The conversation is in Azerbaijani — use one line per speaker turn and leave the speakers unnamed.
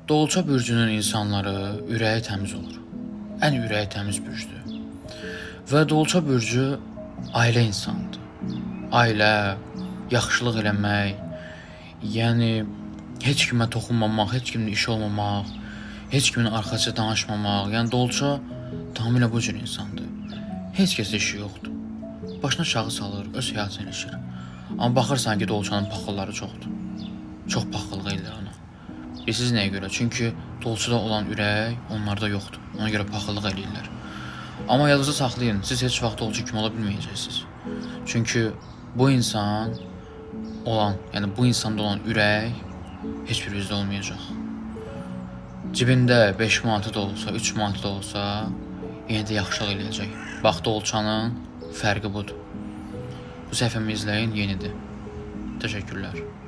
Dolça bürcünün insanları ürəyi təmiz olur. Ən ürəyi təmiz bürcdür. Və Dolça bürcü ailə insanıdır. Ailə, yaxşılıq eləmək, yəni heç kimə toxunmamaq, heç kimin işi olmamaq, heç kimin arxasıca danışmamaq. Yəni Dolça tamamilə bu cür insandır. Heç kəsə işi yoxdur. Başına şağı salır, öz həyatını eləyir. Amma baxırsan ki, Dolçanın paxılları çoxdur. Çox paxıllıq eləyir ona. Bilirsiniz nəyə görə? Çünki Dolçada olan ürək onlarda yoxdur. Ona görə paxıllıq eləyirlər. Amma yadınızda saxlayın, siz heç vaxt Dolça kimi ola bilməyəcəksiniz. Çünki bu insan olan, yəni bu insanda olan ürək heç birinizdə olmayacaq. Cibində 5 manatı da olsa, 3 manatı da olsa, yenə də yaxşılıq eləyəcək. Bax Dolçanın fərqi budur. Bu səhifəmi izləyin, yenidir. Təşəkkürlər.